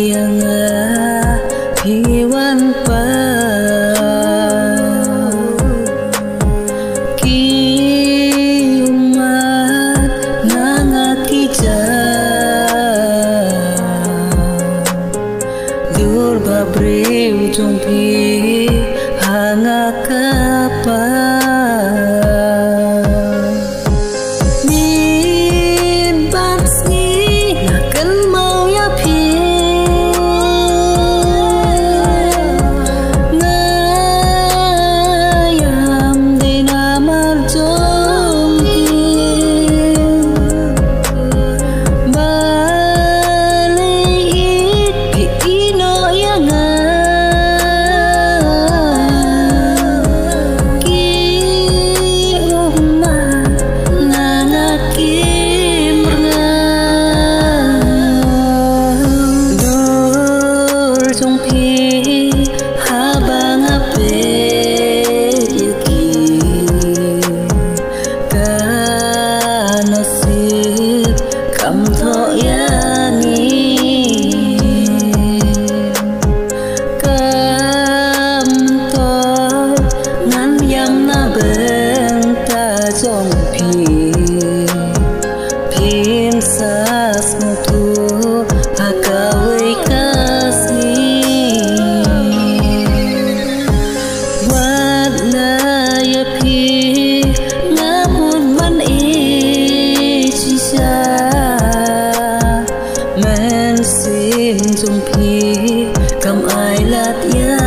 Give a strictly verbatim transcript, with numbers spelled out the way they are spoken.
Ïa nga phi wan pau. Ki ummat na nga ki jam. Dur ba briew jong phi ha nga ka pau. Mynban sngi nga kynmaw ïa phi. Nga ïam dei namar jong phi. Balei phi ïehnoh ïa nga. Ki ummat na nga kim rnga. Dur jong phi haba nga peit ïa ki. Ka nasib kam thoh ïa ngi. Kam thoh ngan ïam na bynta jong phi. Phin sa sngewthuh ha kawei ka sngi. Wat la ïa phi nga mut ban ïeit shisha. Mynsiem jong phi kam ai lad ïa